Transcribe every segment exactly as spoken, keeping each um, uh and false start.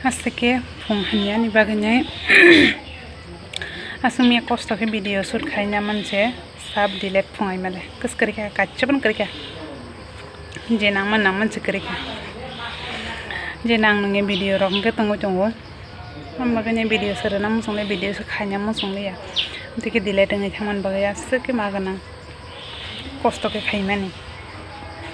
Aswk khe phung hamyani bagwino aswk mia kosto khe video shoot khaina manse sab delete phung ai male. Kwswk kwrwi kha, kaichibon kwrwi kha. Je nangma nangma se kwrwi kha. Je nang nungni video rok hwnkhe tongwi tongo. Ang bagwino video se rwna muchung le, video se khaina muchung liya. Tei khe delete wngwi thangmani bagwi aswk khe ma gwnang. Kosto khe khaimani.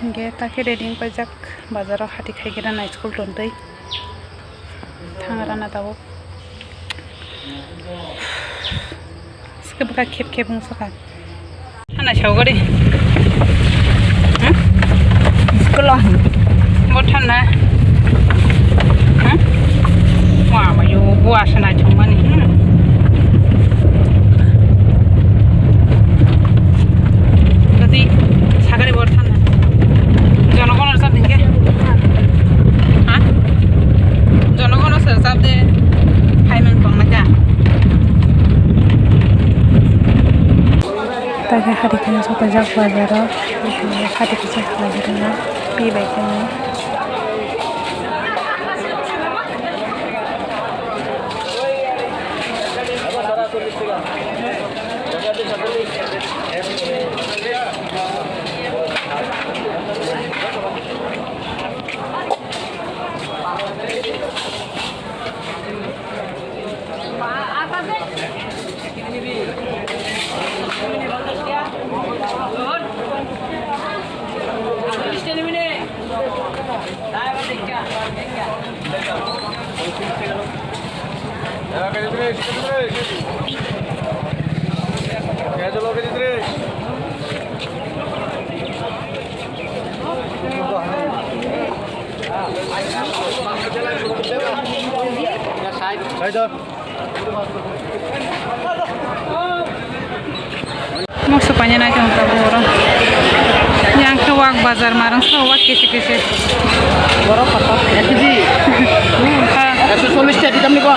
Hingke ta khe ready wng paijak, bazaro hati khai khe rana school tontwi. Thang rana tabuk. Swkhe bwkha khep khep wng swkha. Hana sao gari. Hmm? School o. Bo thana. Hmm? Wa ma yo bo asa na chong mani. Hmm. Tadi sagari bor thana. Jonogon rwchap dingke. Ha? Jonogon rwchap de. Hai mang tong na ka. Tadi hari kena soto jak bazar o. Hari kena soto bazar o. Pi bai kena. Moso paina nai tong tabuk oro. Yang khe wak bazar marang sa wak kisi kisi. Borok kotor, ek kg. Ha. Ekso chollish ta ditamni ko.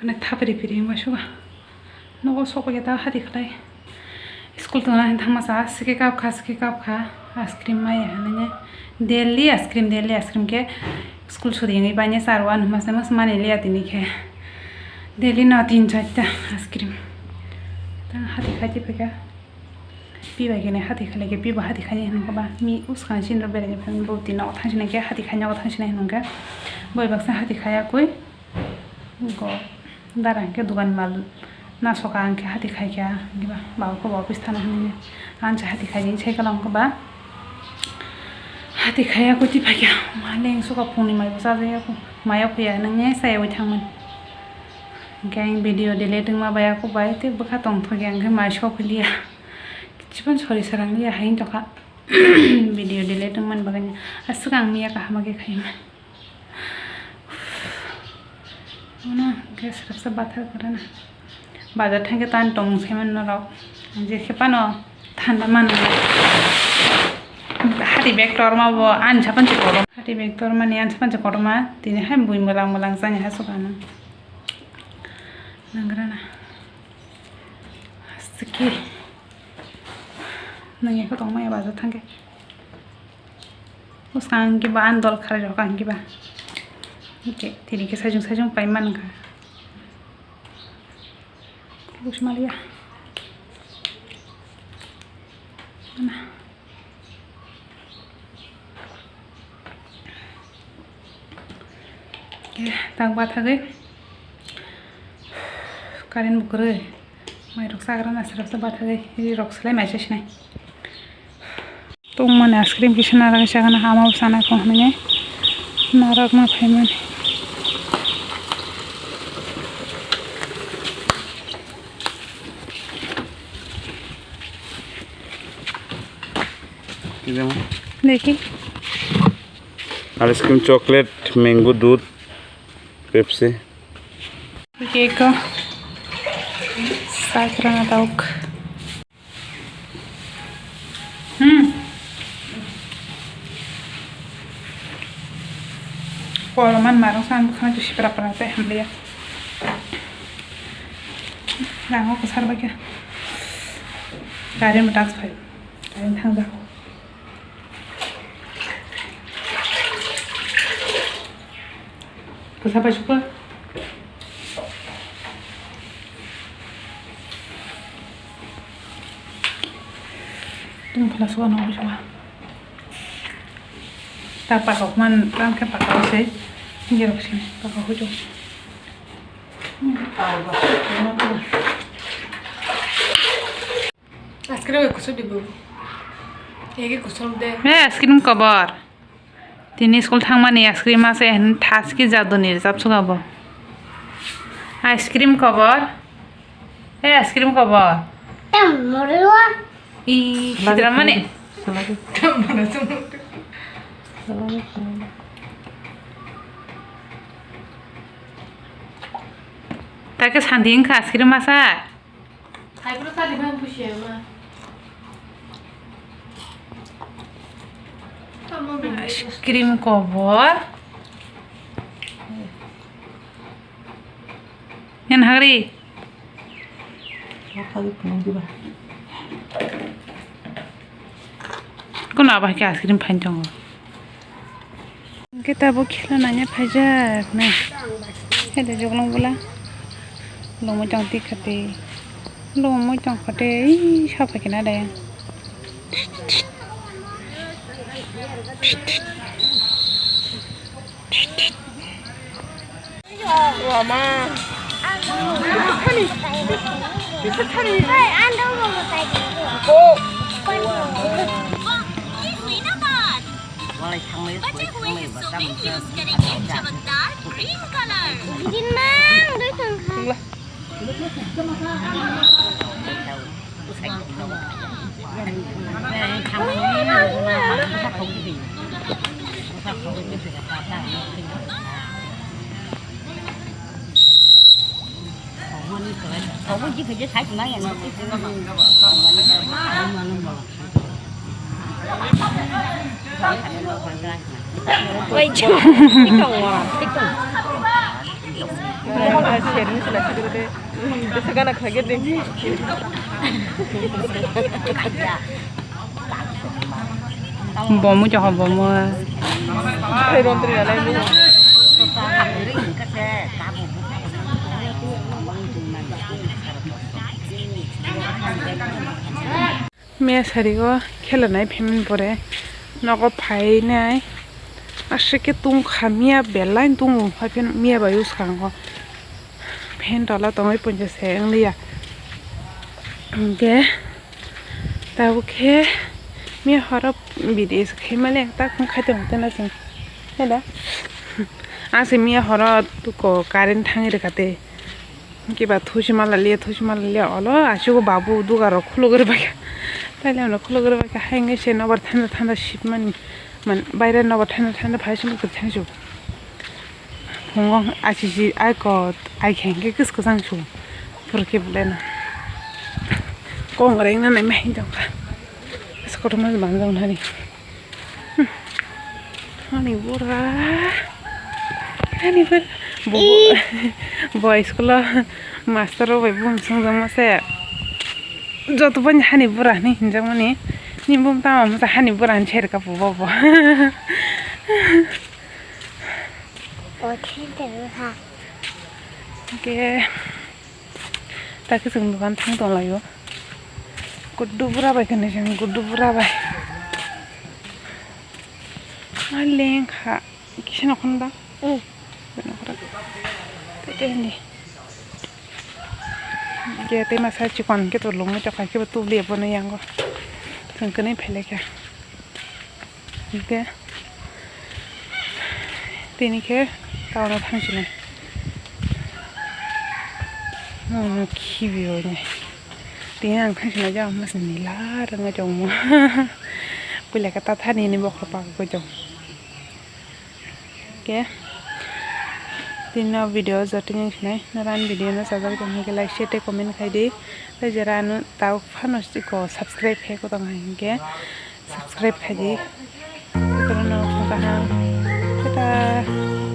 Khwna thapri phiri wngma suga. Nogo sokya ta hati khlai. School tongna hin thangma sa, sike kap kha, sike kap kha. Ice cream maya hinwi. Daily ice cream, daily ice cream khe school suri wngwi baine charwan hwnma se mas mani liya tini khe. Daily no tin charta ice cream. Ta hati khai ti phika. Pi bai kene hati khalai khe, pi bo hati khaini hinwi ba mi uskang sin ro berai khe bo tini no thang sini khe hati khaini o thang sini hinwi khe. Boi baksa hati khaya koi. Go dara hwnkhe dugan mal nasoka hwnkhe hati khaikha, hwnkhe ba baba khe bo office thana hinwi ansa hati khaidi sai kala hwnkhe ba hati khaya kuti phaikha. Ma leng suka phungni maibo chajakya kho, maya phuya hinwi sayawi thangmani. Hwnkhe ang video delete wngma baya kho bai tei bwkha tongthokya hwnkhe mai sok liya. Kichibon sori sarang liya hai tongkha video delete wngmani bagwi. Aswk ang miya kaham khe khaima. Ano gas rasa bathar karana. Bazar thangke tan tong semen norok. Je khepano thanda mano. Hati bag torma bo an sapan se korom. Hati bag torma ni an sapan se koroma. Tini hai bui molang molang jani ha sukana. Nangrana. Siki. Nang ekho tong maya bazar thangke. Bwskang hwnkhe ba ani dol kharwi rok ang hwnkhe ba. Hwnkhe tini khe sajung sajung pai mankha. Bwsmaliya. Hwnkhe tak bathagwi current bo kwrwi. Mairok chagra na srapsa bathagwi rirok slai mai se sinai. Tongmani ice cream kisa narwgwi chagana, ama bo chana kho hwnwi narwkna phaimani. Ini mah. Lagi. Ice cream, chocolate, mango, dudh, Pepsi. Cake ko. Sakra na tauk. Hmm. Polo man marang sang khana tu sipra pra te hamliya. Rango ko sar bagya. Gari mo tax phai. Gari thang jago. Bwsa bai sukha. Tung phala sukha no bwsa. Ta pakok man, tang khe pakok se. Jerok se pakok hujo. Ice cream kusuk di babu. Ege kusuk de. He, ice cream kobor. Tini school thangmani ice cream ase, hen thaski jaduni rijap suka bo. Ice cream kobor. He, ice cream kobor. Tam morwa. I, sitra mani. Salagi. Tam morwa. Take sandi wngkha ice cream asa. Hai bro, kali bang busi ya ma. Ice cream kobor. Yan hagri. Hagri phunuk diba. Kono abo hai khe ice cream phain tongo. Hwnkhe tabuk khela naina phaijak nai. Hede joglong bwla. Lomwi tong tikha tei. Lomwi tongkha tei. Ei sa phaikhe na de. Wama. Walai thangmai, walai thangmai, ba tam. Dimang doi tong kha. Bomu chokha bomu. Miya sari o khela nai phaimani pore nogo phainai aswk khe tungkha, miya belai tongo, hai phano miya bai o swkango fan tola tongwi poncha se wngliya. Hwnkhe tabuk khe miya horo video se khaimani tak khai tongthono chwng hela. Ang se miya horo tuko current thangwi rwkha tei. Kiba thusi mala liya, thusi mala liya, olo aswk babu dugar rok khulugwi rwbaikha. Taile ano khulugwi rwbaikha, hai wngwi se nobar thanda thanda sipmani. Man, baire nobar thanda thanda phai se muchung thangsu. Phungo asisi ai kot, ai khe hwnkhe kwswk kwchang su. Phuru khe belai no. Kong rengna naima hin tongkha. Asa kotorma manjak nani. Hani bura. Hani bura. Bo, bo school o master rok bai bumung songjakma se. Joto bai hani bura hinwi hinjakmani. Ni bumung tamo masa hani bura hinwi serka bo bo. Oke. Takhe chwng dokan thang tonglaio. Guddu bura bai khe nai chwng guddu bura bai. Ma lengkha kisa nokhon da. Tete hindi. Ge tei masa chikon khe to lungwi tokha khe bo tubli abo no yango. Chwng kwnwi phelekha. Hingke tini khe town o thangsinai. Omo khibi oinai. Tini ang thangsinai jang mas nila rwngwi tongmo. Puila khe ta thani ni bokhorok pakgwi tong. Khe tini no video joto ni sinai, nara ani video no chajagwi tong khe like, share tei comment khai di. Tei jera ano tabuk phano siko subscribe khai ko tong hai hinkhe subscribe khai di. Jotono kaham. Tata.